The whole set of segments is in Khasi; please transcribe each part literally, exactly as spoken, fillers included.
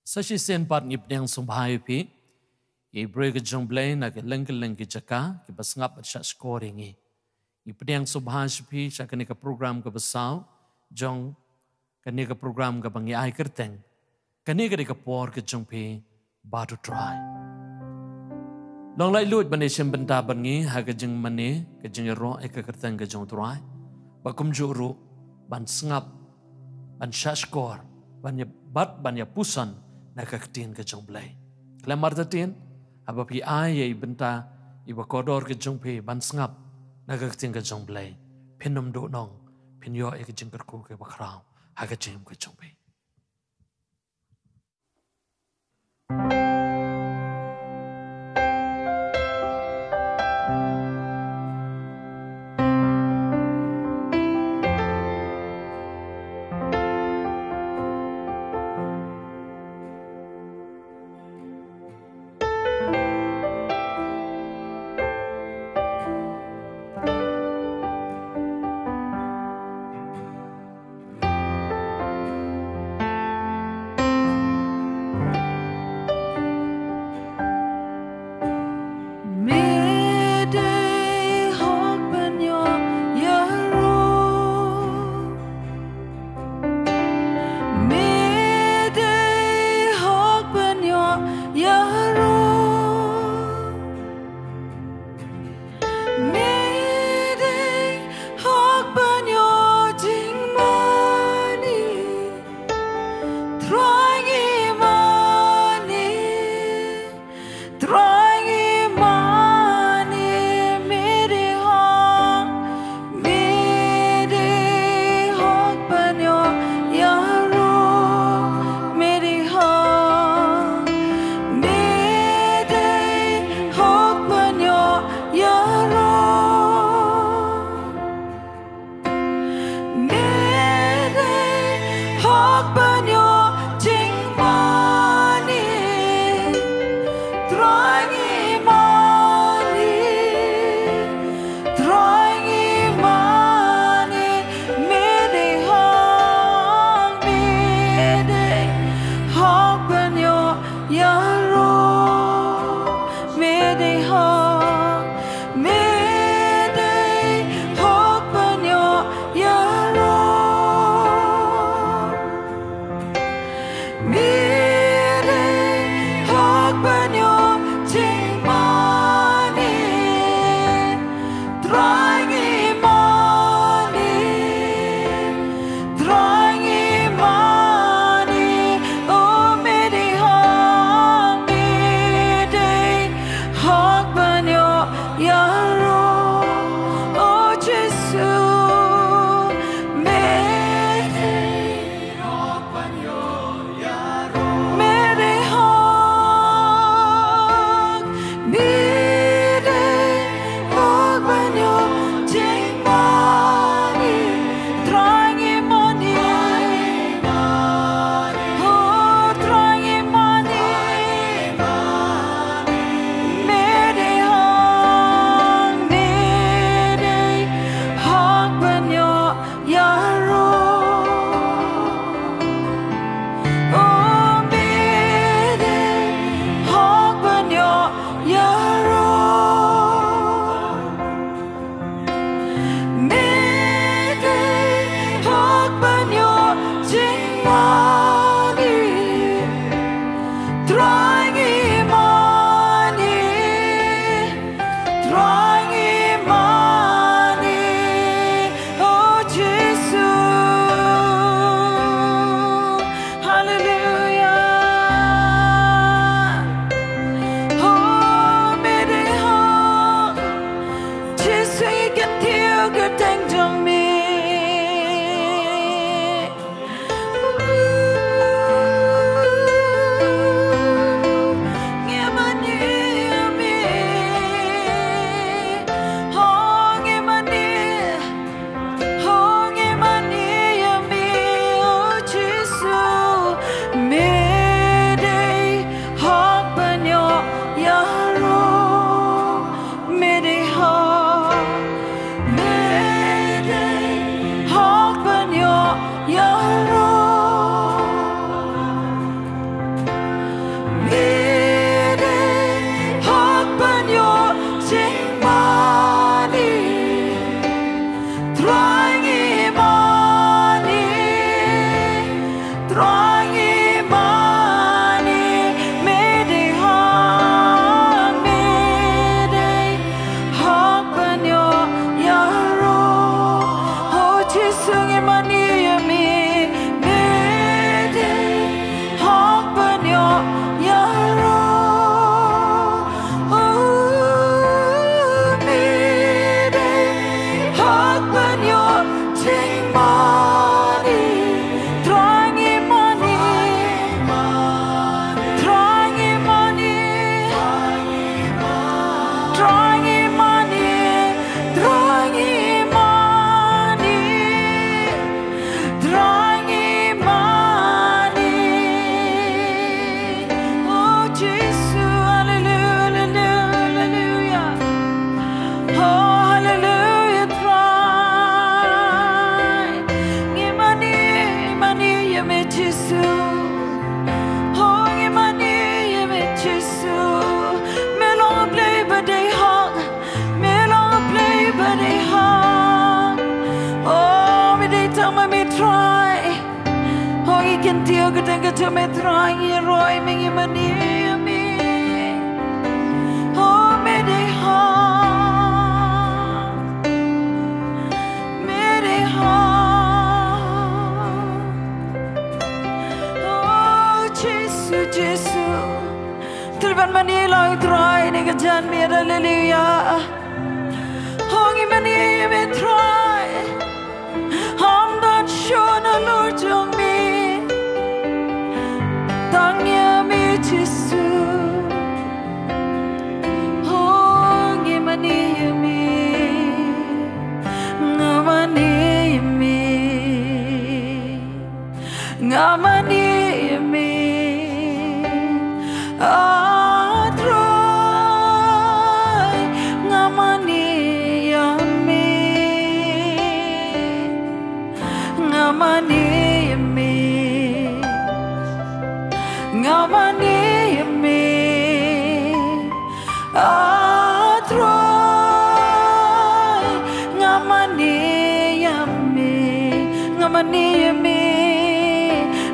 Sa shisien pat ngi pdiang sngewbha ïa phi, ïa i briew ka jong U Blei na kylleng kylleng ki jaka kiba sngap bad shahshkor ïa ngi. Ngi pdiang sngewbha sha phi sha kane ka program kaba saw jong kane ka program kaba ngi ai kyrteng Kane ka dei ka por ka jong phi bad U Trai. Long laitluid ban ïashim bynta bad ngi ha ka jingmane, ka jingïaroh ïa ka kyrteng ka jong U Trai. Bad kumjuh ruh ban sngap, ban shahshkor, ban ïa bad ban ïapuson na ka ktien ka jong U Blei. Khlem artatien, haba phi ai ïa i bynta iba kordor ka jong phi ban sngap na ka ktien ka jong U Blei, phin ym duhnong, phin ïoh ïa ka jingkyrkhu kaba khraw ha ka jingim ka jong phi. Me dei hok ban ïoh ïaroh. Me dei hok ban ïoh ïaroh. Me dei hok ban ïoh jingmane. Trai ngi mane. Trai ngi mane, me dei hok, me dei hok ban ïoh ïaroh, me dei hok, me dei hok ban ïoh ïaroh. Me dei hok ban ïoh jingmane. Trai ngi mane. Trai ngi mane. Me dei hok, me dei hok ban ïoh ïaroh. Me dei hok, me dei hok ban ïoh ïaroh. Me dei hok ban ïoh jingmane. Trai ngi mane. Trai ngi mane, oh, me dei hok, me dei hok ban ïoh ïaroh, oh, Jisu, me dei hok ban ïoh ïaroh. Ka jong me Trai ngi roi me, ngi mane ïa me. Oh, me dei hok. Me dei hok. Oh, Jisu, Jisu. Te ban mane lang Trai ne ka janmiet, haleluya. Oh, ngi mane ïa me Trai. Ym don shuh na lur jong me. Tang ïa me Jisu. Oh, ngi mane ïa me. Nga mane ïa me. Nga mane ïa me. Ah Trai, nga mane ïa me. Nga mane ïa me. Nga mane ïa me. Ah Trai, nga mane ïa me. Nga mane ïa me.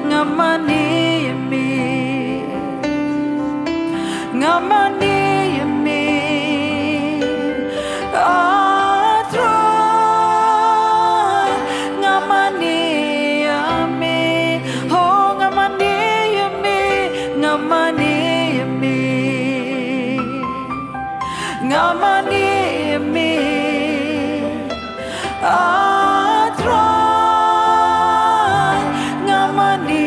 Nga mane ïa me. Nga mane ïa me. Ah Trai, nga mane ïa me. Oh, nga mane ïa me. Nga mane ïa me. Nga mane ïa me. Ah Trai, nga mane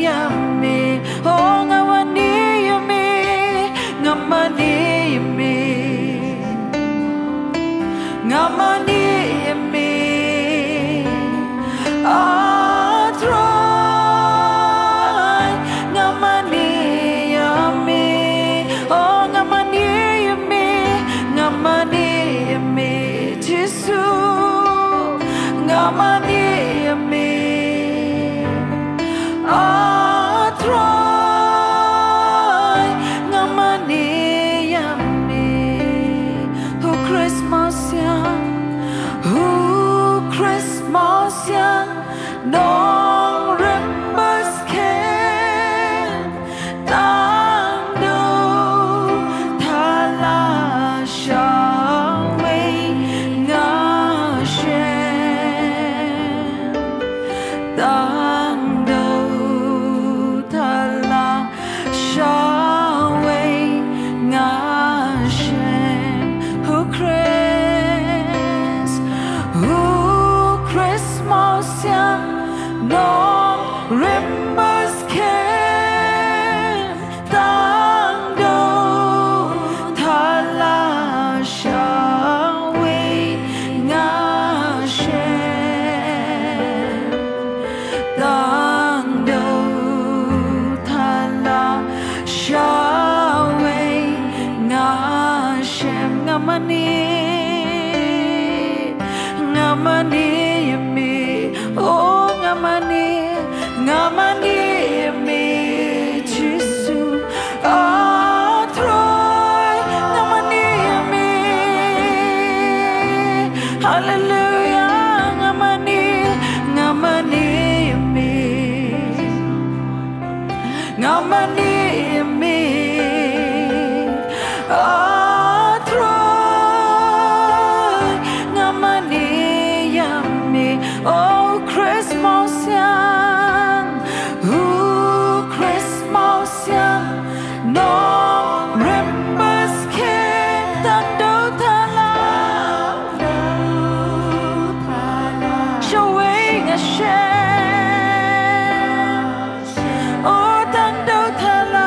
ïa me. Oh, nga mane ïa me. Nga mane ïa me. Nga mane ïa me. Ah Trai, nga mane ïa me. Oh, nga mane ïa me. Nga mane ïa me. Jisu, nga mane ïa me. Ah Trai, nga mane ïa me. Hu Khrist Mawsiang, Hu Khrist Mawsiang, Nongrim Baskhet. Tang dei thala shawei nga shem. Tang dei thala shawei nga shem. Hu Khrist, Hu Khrist Mawsiang, Nongrim Baskhet. Tang dei thala shawei nga shem. Tang dei thala shawei nga shem. Nga mane, nga mane ïa me. Oh, nga mane, nga mane ïa me, Jisu. Ah Trai, nga mane ïa me. Haleluya, nga mane, nga mane ïa me. Nga mane ïa me. Ah Trai, nga mane ïa me. Oh Khrist Mawsiang, oh Khrist Mawsiang, Nongrim Baskhet. Tang dei thala shawei nga shem. Oh, tang dei thala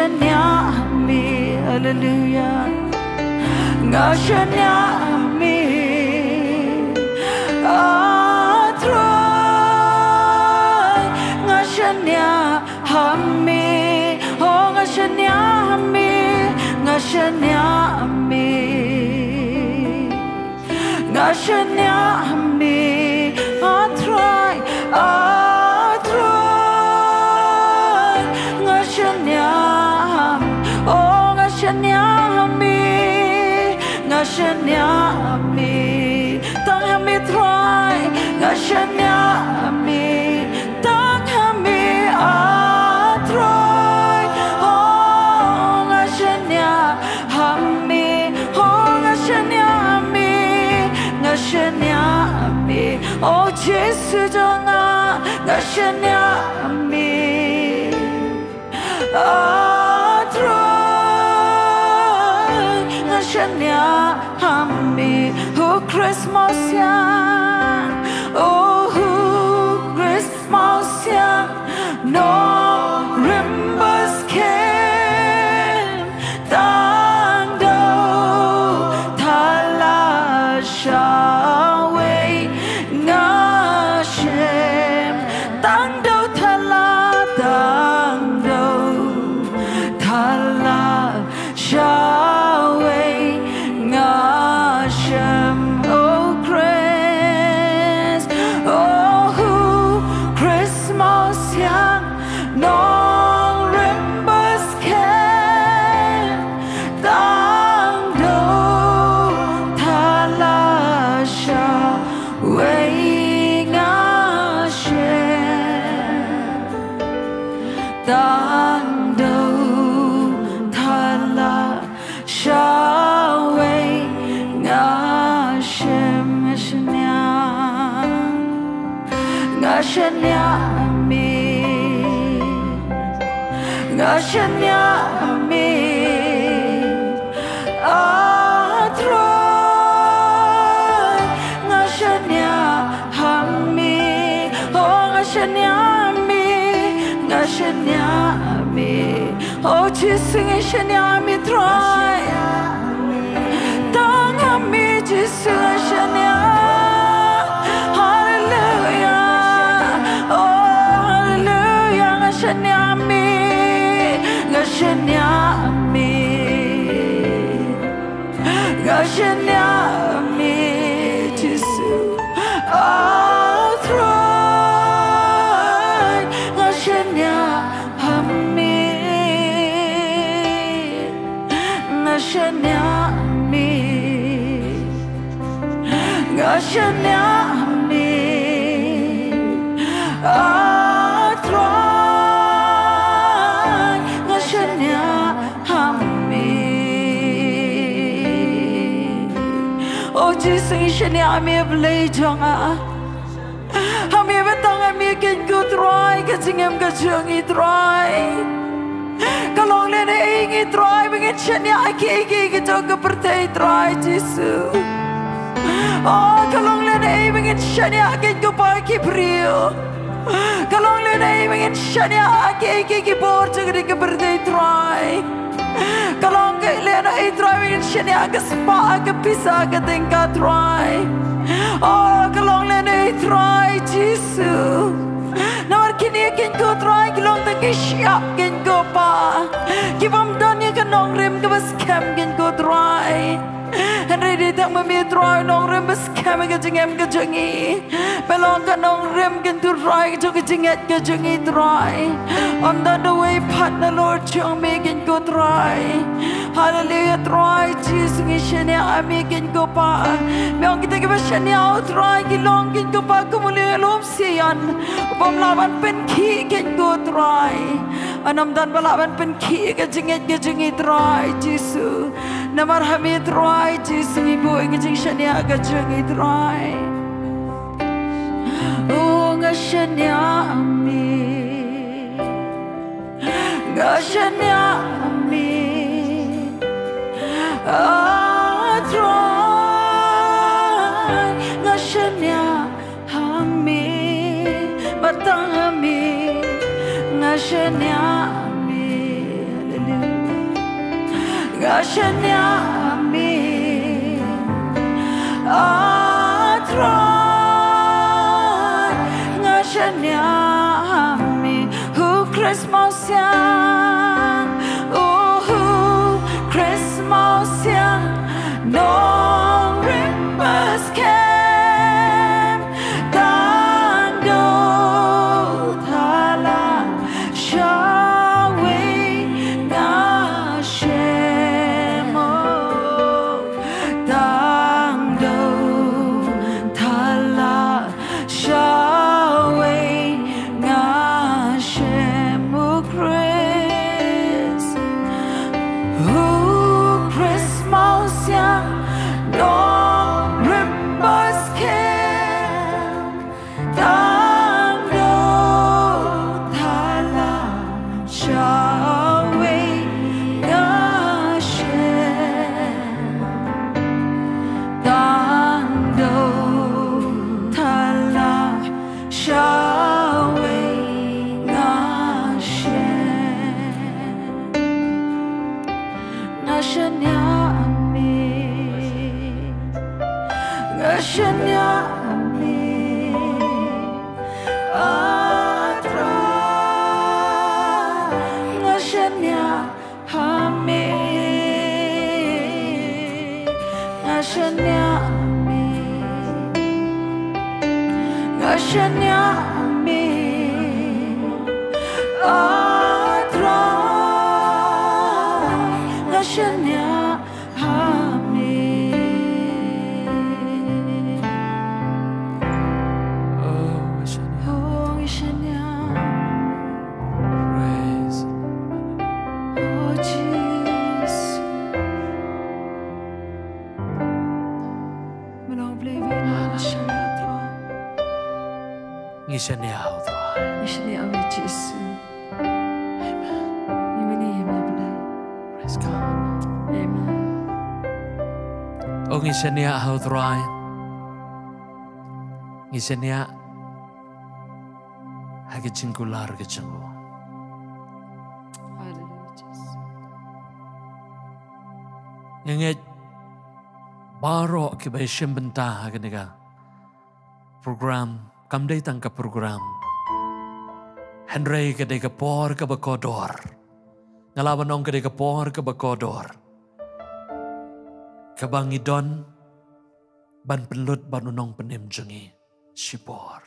shaniah ha me, hallelujah. Nga shaniah ha me, ah Trai, nga shaniah ha me, oh nga shaniah ha me, nga shaniah ha me. Nga shaniah ha me, ah Trai, ah Trai. Nga shaniah ha me, oh nga shaniah ha me, nga shaniah ha me. Tang ha me Trai, nga shaniah ha me. Tang ha me, ah Trai, oh nga shaniah ha me, oh nga shaniah ha me, nga shaniah ha me, oh Jisu jong nga, nga shaniah ha me, ah Trai, nga shaniah ha me. Hu Khrist Mawsiang, oh hu Khrist Mawsiang, nongrim ba skhem, tang da u thala shawei nga shem. Tang da u thala, tang da u thala shawei nga shem, oh Khrist, oh hu Khrist Mawsiang, nongrim ba skhem, tang da u thala shawei nga shem. Tang da u thala shawei nga shem. Nga shaniah, nga shaniah ha me, nga shaniah ha me, ah Trai, nga shaniah ha me, oh nga shaniah ha me, nga shaniah ha me. Oh Jisu, ngi shaniah ha me Trai. Tang ha me Jisu nga shaniah. Haleluya. Oh haleluya, nga shaniah ha me, nga shaniah ha me. Nga shaniah ha me Jisu, ah Trai, nga shaniah ha me, nga shaniah ha me, nga shaniah ha me, ah Trai, nga shaniah ha me. Oh Jisu, ngi shaniah ha me Blei jong nga. Ha me ba tang ha me keiñ ko Trai, ka jingim ka jong ngi Trai. Ka long lehnohei ngi Trai ba ngin shaniah ha kiei kiei ki jong ka pyrthei Trai Jisu. Oh ka long lehnohei ba ngin shaniah keiñ ko pa ki briew. Ka long lehnohei ba ngin shaniah ha kiei kiei ki bor jong ka dei ka pyrthei Trai. Ka long lehnohei Trai ba ngin shaniah ha ka spah, ha ka pisa, ha ka tyngka Trai. Oh ka long lehnohei Trai Jisu. Namar kine keiñ ko Trai ki long tang ki shyiap keiñ ko Pa, ki bym don ïa ka nongrim kaba skhem keiñ ko Trai. Hynrei dei tang ma me Trai nongrim ba skhem ha ka jingim ka jong ngi. Me long ka nongrim keiñ ko Trai jong ka jingngeit ka jong ngi Trai. Ym don da uwei pat na lor jong me keiñ ko Trai. Haleluya Trai Jisu, ngi shaniah ha me keiñ ko Pa. Me ong kita kiba shaniah Trai ki long keiñ ko Pa kum u lum sian u bym lah ban pynkhih keiñ ko Trai. Ym don ba lah ban pynkhih ka jingngeit ka jong ngi Trai Jisu. Namar ha me Trai Jisu ngi buh ïa ka jingshaniah ka jong ngi Trai. Oh nga shaniah ha me, nga shaniah ha me, ah Trai, nga shaniah ha me, ba tang ha me, nga shaniah ha me. Haleluya. Nga shaniah ha me, ah Trai. Nga shaniah ha me, ha u Khrist Mawsiang, ha u Khrist Mawsiang, Nongrim Baskem. Tang da u thala shawei nga shem, oh. Tang da u thala shawei nga shem, oh Khrist. Ha u Khrist Mawsiang, Nongrim Baskem. Tang da u thala shawei nga shem. Tang da u thala shawei nga shem. Nga shaniah ha me, nga shaniah ha me, ah Trai. Nga shaniah ha me, nga shaniah ha me, nga shaniah ha me, ah Trai. Nga shaniah ha me. Oh, nga shaniah. Oh, nga shaniah. Praise. Oh, Jesus. Mano blei wi na nga shaniah, Trai. Ngi shaniah ha u Trai. Ngi shaniah ha me, Jisu. Amen. Ngi mane ïa me, Blei. Praise God. Amen. Oh, ngi shaniah ha u Trai. Ngi shaniah ha ka jingkular ka jong u. Hallelujah, Jesus. Nga ngeit baroh kiba ïashim bynta ha kane ka program, kam dei tang ka program, hynrei ka dei ka por kaba kordor. Nga lah ban ong ka dei ka por kaba kordor, kaba ngi don ban pynlut bad u Nongpynim jong ngi shipor.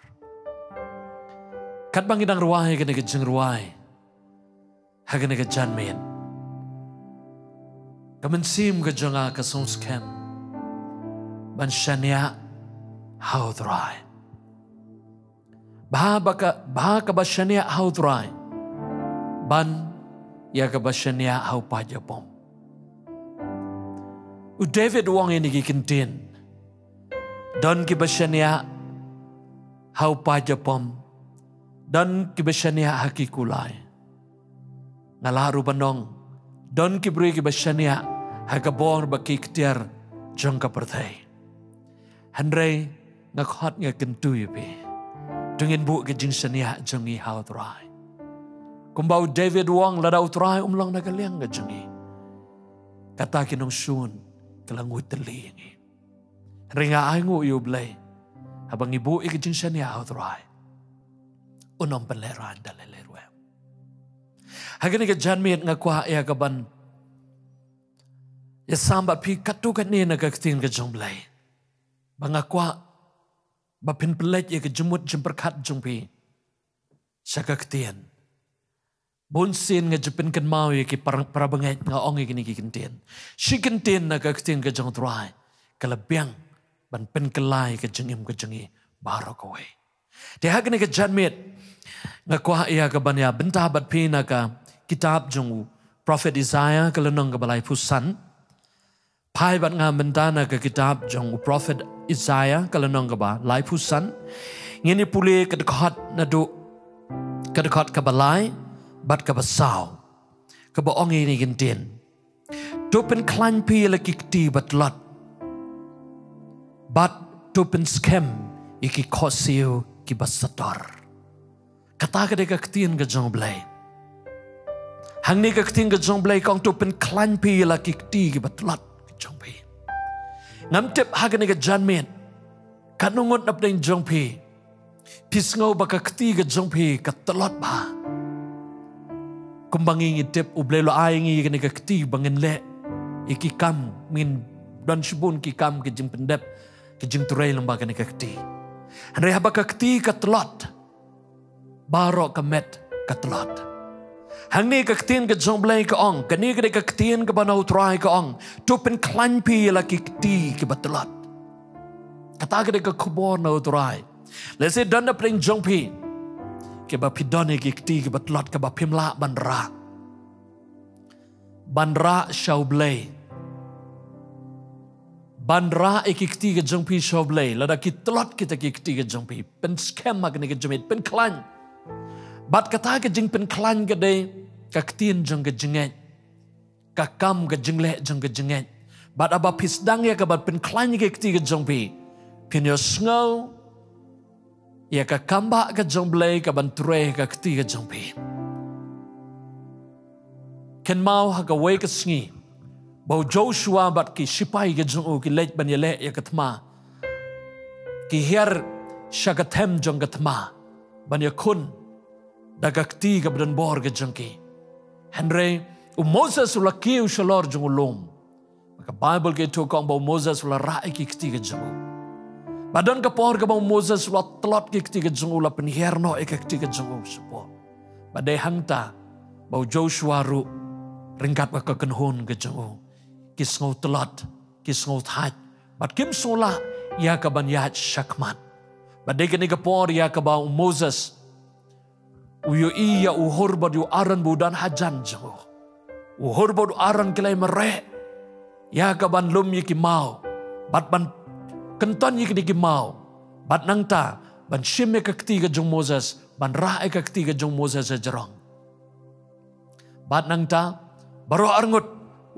Katba ngi dang rwai kane ka jingrwai ha kane ka janmiet, ka mynsiem ka jong nga ka sngewskhem ban shaniah ha u Trai. Bha ba ka, bha kaba shaniah ha u Trai ban ïa kaba shaniah ha u paid ïapom. U David u ong ïa kine ki kyntien: Don kiba shaniah ha u paid ïapom, don kiba shaniah ha ki kulai. Nga lah ruh ban ong, don ki briew kiba shaniah ha ka bor bad ki ktien jong ka pyrthei. Hynrei nga khot, nga kyntu ïa phi, to ngin buh ka jingshaniah jong ngi ha u Trai. Kumba u David u ong, lada u Trai um long na ka liang ka jong ngi, kata ki nongshun ka la nguid tylli ïa ngi. Hynrei nga ainguh ïa u Blei, haba ngi buh ïa ka jingshaniah ha u Trai, un ym pynlehraiñ da lei lei ruh. Ha kane ka janmiet nga kwah ïa ka ban ïasam bad phi katto katne na ka ktien ka jong u Blei. Ba nga kwah ba phin pynleit ïa ka jingmut jingpyrkhat jong phi sha ka ktien. Bun sien nga ju pynkynmaw ïa ki para, para bangeit, nga ong ïa kine ki kyntien. Shi kyntien na ka ktien ka jong u Trai ka la biang ban pynkylla ïa ka jingim ka jong ngi baroh kawei. Te ha kane ka janmiet nga kwah ïa ka ban ïa bynta bad phi na ka kitab jong u prophet Isaiah ka lynnong kaba laiphew san. Phai bad nga mynta na ka kitab jong u prophet Isaiah ka lynnong kaba laiphew san. Ngin ïa pule ka dkhot naduh ka dkhot kaba lai bad kaba saw, kaba ong ïa kine ki kyntien: To pynkhlaiñ phi ïa la ki kti ba tlot, bad to pynskhem ïa ki khohsiew kiba sator. Kata ka dei ka ktien ka jong u Blei. Hangne ka ktien ka jong U Blei ka ong, to pynkhlaiñ phi ïa la ki kti kiba tlot ka jong phi. Ngam tip ha kane ka janmiet katno ngut na pdeng jong phi phi sngew ba ka kti ka jong phi ka tlot bha. Kumba ngi ngi tip, U Blei u la ai ngi kane ka kti ba ngin leh ïa ki kam, ngin don shibun ki kam ki jingpyndep, ki jingtrei lyngba kane ka kti. Hynrei haba ka kti ka tlot, baroh ka met ka tlot. Hangne ka ktien ka jong U Blei ka ong, kane ka dei ka ktien kaba na U Trai ka ong, to pynkhlaiñ phi ïa la ki kti kiba tlot. Kata ka dei ka khubor na U Trai. Lehse don na pdeng jong phi kiba phi don ïa ki kti kiba tlot kaba phim lah ban rah, ban rah sha U Blei, ban rah ïa ki kti ka jong phi sha U Blei. Lada ki tlot kita ki kti ka jong phi, pynskhem ha kane ka janmiet, pynkhlaiñ. Bad kata ka jingpynkhlaiñ ka dei ka ktien jong ka jingngeit, ka kam ka jingleh jong ka jingngeit. Bad haba phi sdang ïa kaba pynkhlaiñ ïa ki kti ka jong phi, phin ïohsngew ïa ka kam ba ka jong U Blei kaban trei ha ka kti ka jong phi. Kynmaw ha kawei ka sngi ba u Joshua bad ki sipai ka jong u ki leit ban ïaleh ïa ka thma. Ki hiar sha ka them jong ka thma ban ïakhun da ka kti kaba don bor ka jong ki. Hynrei u Moses u la kiew shalor jong u lum. Ka Baibl ka ïathuh ka ong ba u Moses u la rah ïa ki kti ka jong u. Ba don ka por kaba u Moses u la tlot ki kti ka jong u, la pynhiar noh ïa ka kti ka jong u shapoh. Ba dei hangta ba u Joshua ruh ryngkat bad ka kynhun ka jong u ki sngew tlot, ki sngew thait, bad kim sngew lah ïa kaban ïaid shakhmat. Ba dei kane ka por ïa kaba u Moses u ïohi ïa u Hur bad u Aaron ba u don hajan jong u. U Hur bad u Aaron ki la ïamareh ïa kaban lum ïa ki maw bad ban kynton ïa kine ki maw, bad nangta ban shim ïa ka kti ka jong u Moses, ban rah ïa ka kti ka jong u Moses hajrong. Bad nangta baroh arngut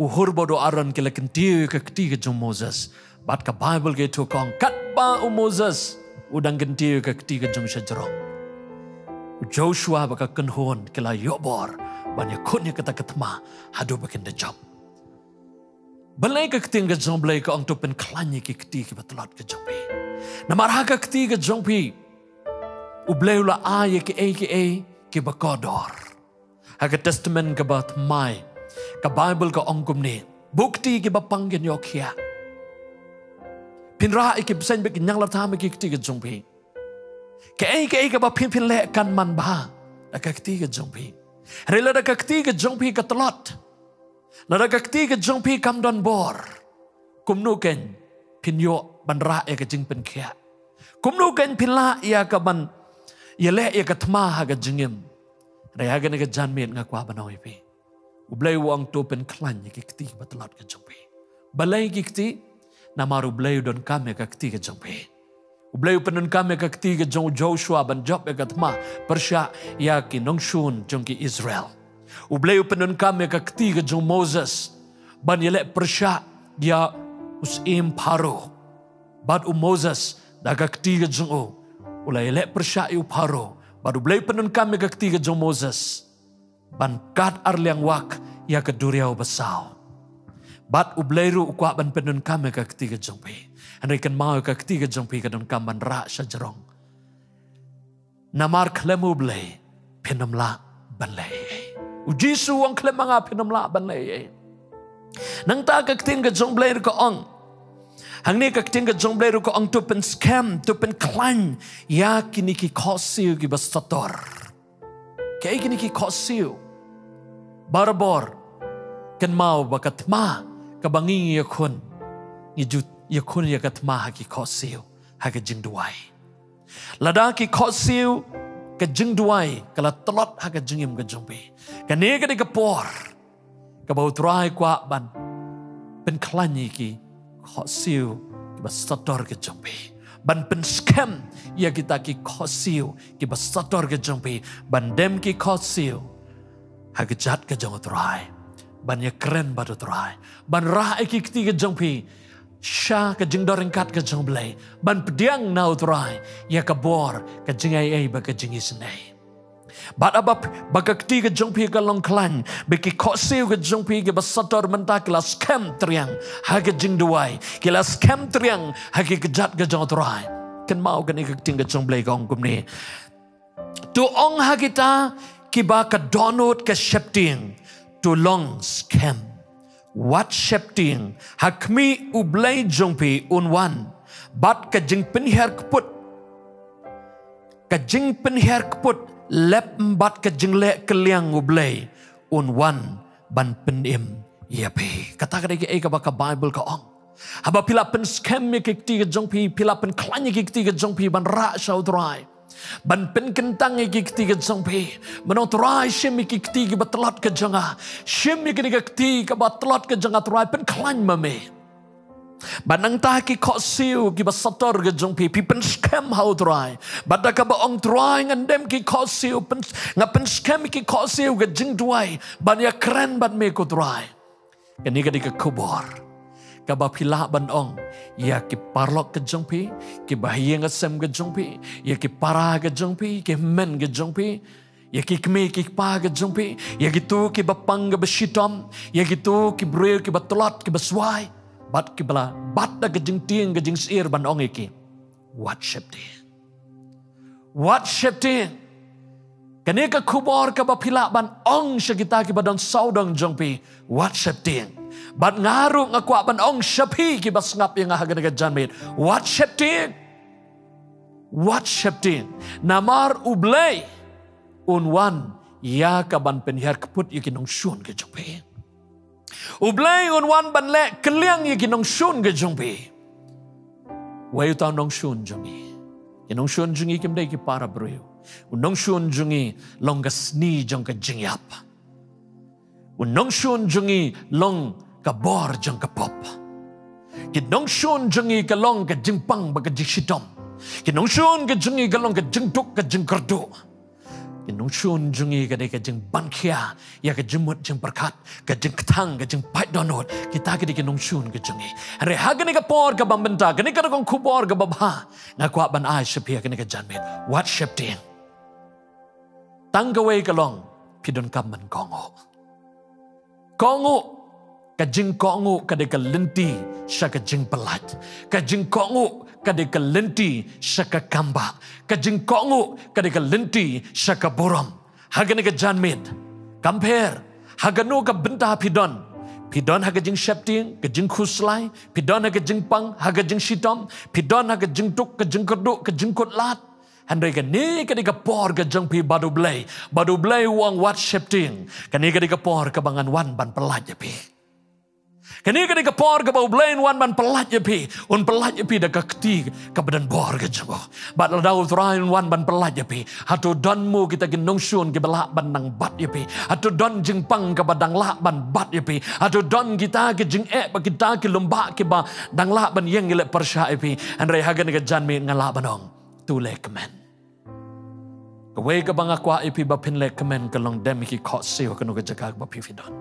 u Hur bad u Aaron ki la kyntiew ïa ka kti ka jong u Moses. Bad ka Baibl ka ïathuh ka ong, katba u Moses u dang kyntiew ïa ka kti ka jong u shajrong, u Joshua bad ka kynhun ki la ïoh bor ban ïakhun ïa kata ka thma haduh ba kin da jop. Balei ka ktien ka jong U Blei ka ong to pynkhlaiñ ïa ki kti kiba tlot ka jong phi? Namar ha ka kti ka jong phi U Blei u la ai ïa kiei kiei kiba kordor. Ha ka Testament kaba thymmai, ka Baibl ka ong kumne, buh kti kiba pang kin ïoh khiah. Phin rah ïa ki bseiñ bad kin ïaid la tam ïa ki kti ka jong phi. Kaei kaei kaba phin phin leh kan man bha da ka kti ka jong phi. Hynrei lada ka kti ka jong phi ka tlot, lada ka kti ka jong phi kam don bor, kumno kein phin ïoh ban rah ïa ka jingpynkhiah? Kumno kein phin lah ïa kaban ïaleh ïa ka thma ha ka jingim? Hynrei ha kane ka janmiet nga kwah ban ong ïa phi, U Blei u ong to pynkhlaiñ ïa ki kti ba tlot ka jong phi. Balei ki kti? Namar U Blei u donkam ïa ka kti ka jong phi. U Blei u pyndonkam ïa ka kti ka jong u Joshua ban jop ïa ka thma pyrshah ïa ki nongshun jong ki Israel. U Blei u pyndonkam ïa ka kti ka jong u Moses ban ïaleh pyrshah ïa u syiem Pharaoh. Bad u Moses da ka kti ka jong u u la ïaleh pyrshah ïa u Pharaoh. Bad U Blei u pyndonkam ïa ka kti ka jong u Moses ban kat arliang wak ïa ka duriaw basaw. Bad U Blei ruh u kwah ban pyndonkam ïa ka kti ka jong phi. Hynrei kynmaw, ïa ka kti ka jong phi ka donkam ban rah shajrong. Namar khlem U Blei phin ym lah ban leh ei ei. U Jisu u ong khlem ma nga phin ym lah ban leh ei ei. Nangta ka ktien ka jong U Blei ruh ka ong, hangne ka ktien ka jong U Blei ruh ka ong to pynskhem, to pynkhlaiñ ïa kine ki khohsiew kiba sator. Kaei kine ki khohsiew? Barabor kynmaw ba ka thma kaba ngi ngi ïakhun, ngi ju ïakhun ïa ka thma ha ki khohsiew, ha ka jingduwai. Lada ki khohsiew, ka jingduwai ka la tlot ha ka jingim ka jong phi, kane ka dei ka por kaba U Trai u kwah ban pynkhlaiñ ïa ki khohsiew kiba sator ka jong phi, ban pynskhem ïa kita ki khohsiew kiba sator ka jong phi, ban dem ki khohsiew ha ka jait ka jong U Trai, ban ïakren bad U Trai, ban rah ïa ki kti ka jong phi sha ka jingdoryngkat ka jong U Blei, ban pdiang na U Trai ïa ka bor, ka jingai ei bad ka jingisynei. Bad haba, ba ka kti ka jong phi ka long khlaiñ, ba ki khohsiew ka jong phi kiba sator mynta ki la skhem triang ha ka jingduwai, ki la skhem triang ha ki kjat ka jong U Trai. Kynmaw kane ka ktien ka jong U Blei ka ong kumne: To ong ha kita kiba ka dohnud ka sheptieng, to long skhem. Wat sheptieng, ha khmih U Blei jong phi un wan bad ka jingpynhiar kput, ka jingpynhiar kput lem bad ka jingleh kylliang U Blei un wan ban pynim ïa phi. Kata ka dei kaei kaba ka Baibl ka ong. Haba phi la pynskhem ïa ki kti ka jong phi, phi la pynkhlaiñ ïa ki kti ka jong phi ban rah sha U Trai, ban pynkyntang ïa ki kti ka jong phi. Mynno Trai, shim ïa ki kti kiba tlot ka jong nga. Shim ïa kine ki kti kiba tlot ka jong nga Trai, pynkhlaiñ ma me. Bad nangta ki khohsiew kiba sator ka jong phi, phi pynskhem ha U Trai. Bad da kaba ong Trai, ngan dem ki khohsiew, pyn-, nga pynskhem ïa ki khohsiew ka jingduwai ban ïakren bad me ko Trai. Kane ka dei ka khubor kaba phi lah ban ong ïa ki paralok ka jong phi, ki bahaïing hasem ka jong phi, ïa ki para ka jong phi, ki hynmen ka jong phi, ïa ki kmie ki kpa ka jong phi, ïa kito kiba pang kaba shitom, ïa kito ki briew kiba tlot kiba swai, bad kiba la bat da ka jingtieng ka jingsyier ban ong ïa ki: Wat sheptieng. Wat sheptieng. Kane ka khubor kaba phi lah ban ong sha kita kiba don sawdong jong phi: Wat sheptieng. Bad nga ruh nga kwah ban ong sha phi kiba sngap ïa nga ha kane ka janmiet: Wat sheptieng. Wat sheptieng. Namar U Blei un wan ïa kaban pynhiar kput ïa ki nongshun ka jong phi. U Blei un wan ban leh kylliang ïa ki nongshun ka jong phi. Wei uta u nongshun jong ngi? Ki nongshun jong ngi kim dei ki para briew. U nongshun jong ngi long ka sni jong ka jingïap. U nongshun jong ngi long ka bor jong ka pop. Ki nongshun jong ngi ka long ka jingpang bad ka jingshitom. Ki nongshun ka jong ngi ka long ka jingduk ka jingkyrduh. Ki nongshun jong ngi ka dei ka jingbankhia ïa ka jingmut jingpyrkhat, ka jingkthang, ka jingpait dohnud. Kita ki dei ki nongshun ka jong ngi. Hynrei ha kane ka por kaba mynta, kane ka dei ka khubor kaba bha nga kwah ban ai sha phi ha kane ka janmiet: Wat sheptieng. Tang kawei ka long, phi donkam ban kohnguh. Kohnguh. Ka jingkohnguh ka dei ka lynti sha ka jingpyllait. Ka jingkohnguh ka dei ka lynti sha ka kambah. Ka jingkohnguh ka dei ka lynti sha ka burom. Ha kane ka janmiet, kam pher ha kano ka bynta phi don, phi don ha ka jingsheptieng, ka jingkhuslai, phi don ha ka jingpang, ha ka jingshitom, phi don ha ka jingduk, ka jingkyrduh, ka jingkutlad. Hynrei kane ka dei ka por ka jong phi bad U Blei. Bad U Blei u ong: Wat sheptieng. Kane ka dei ka por kaba ngan wan ban pyllait ïa phi. Kane ka dei ka por kaba U Blei un wan ban pyllait ïa phi. Un pyllait ïa phi da ka kti kaba don bor ka jong u. Bad lada U Trai un wan ban pyllait ïa phi, hato don mo kita ki nongshun kiba lah ban nang bat ïa phi? Hato don jingpang kaba dang lah ban bat ïa phi? Hato don kita ki jingeh bad kita ki lum bah kiba dang lah ban ïeng ïaleh pyrshah ïa phi? Hynrei ha kane ka janmiet nga lah ban ong: To leh kmen. Kawei kaba nga kwah ïa phi ba phin leh kmen ka long: Dem ïa ki khohsiew ha kano ka jaka kaba phi phi don.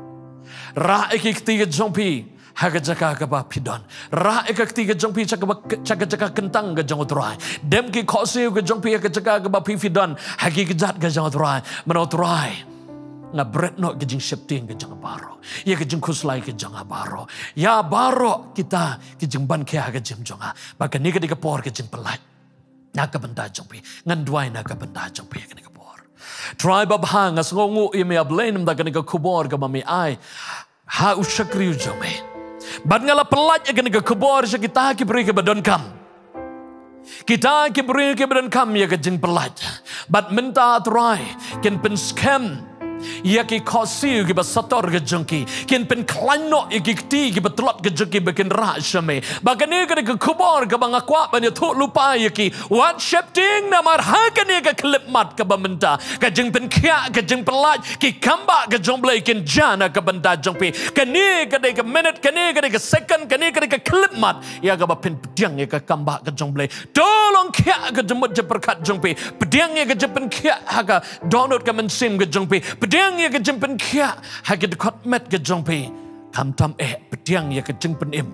Rah ïa ki kti ka jong phi ha ka jaka kaba phi don. Rah ïa ka kti ka jong phi sha kaba, sha ka jaka kyntang ka jong U Trai. Dem ki khohsiew ka jong phi ha ka jaka kaba phi phi don, ha ki kjat ka jong U Trai. Mynno Trai, nga bret noh ka jingsheptieng ka jong nga baroh, ïa ka jingkhuslai ka jong nga baroh, ïa baroh kita ki jingbankhia ha ka jingim jong nga. Ba kane ka dei ka por ka jingpyllait na ka bynta jong phi. Ngan duwai na ka bynta jong phi ha kane ka por. Trai babha, nga sngewnguh ïa me, A Blei, namar kane ka khubor kaba me ai ha u shakri u jong me. Bad nga la pyllait ïa kane ka khubor sha kita ki briew kiba donkam, kita ki briew kiba donkam ïa ka jingpyllait. Bad mynta Trai, kin pynskhem ïa ki khohsiew kiba sator ka jong ki. Kin pynkhlaiñ noh ïa ki kti kiba tlot ka jong ki ba kin rah sha me. Ba kane ka dei ka khubor kaba nga kwah ban ïathuh lypa ïa ki: Wat sheptieng, namar ha kane ka khyllipmat kaba mynta, ka jingpynkhiah, ka jingpyllait, ki kambah ka jong U Blei kin jia na ka bynta jong phi. Kane ka dei ka minit, kane ka dei ka second, kane ka dei ka khyllipmat ïa kaba phin pdiang ïa ka kambah ka jong U Blei. To long khiah ka jingmut jingpyrkhat jong phi. Pdiang ïa ka jingpynkhiah ha ka dohnud ka mynsiem ka jong phi. Pdiang ïa ka jingpynkhiah ha ka dkhot met ka jong phi. Khamtam eh, pdiang ïa ka jingpynim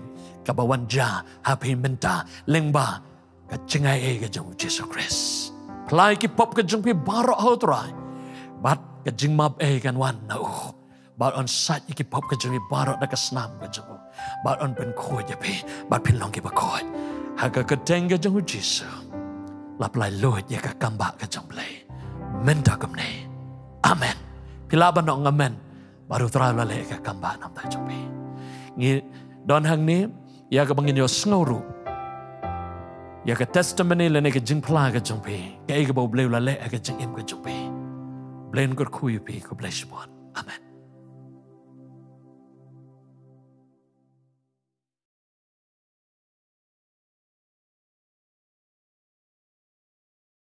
kaba wan jia ha phi mynta lyngba ka jingai ei ka jong U Jisu Khrist. Phla ïa ki pop ka jong phi baroh ha U Trai. Bad ka jingmap ei kan wan na u. Bad un sait ïa ki pop ka jong ngi baroh da ka snam ka jong u. Bad un pynkhuid ïa phi. Bad phin long kiba khuid. Ha ka kyrteng ka jong u Jisu. Lap lai luid ïa ka kam bah ka jong u Blei. Mynta kumne. Amen. Phi lah ban ong amen. Bad u Trai u la leh ïa ka kam bah namar jong phi. Ngi don hangne ïa kaba ngin ïohsngew ruh ïa ka testimony lane ka jingphla ka jong phi. Kaei kaba u Blei u la leh ïa ka jingim ka jong phi. Blei un kyrkhu ïa phi, khublei shibun. Amen.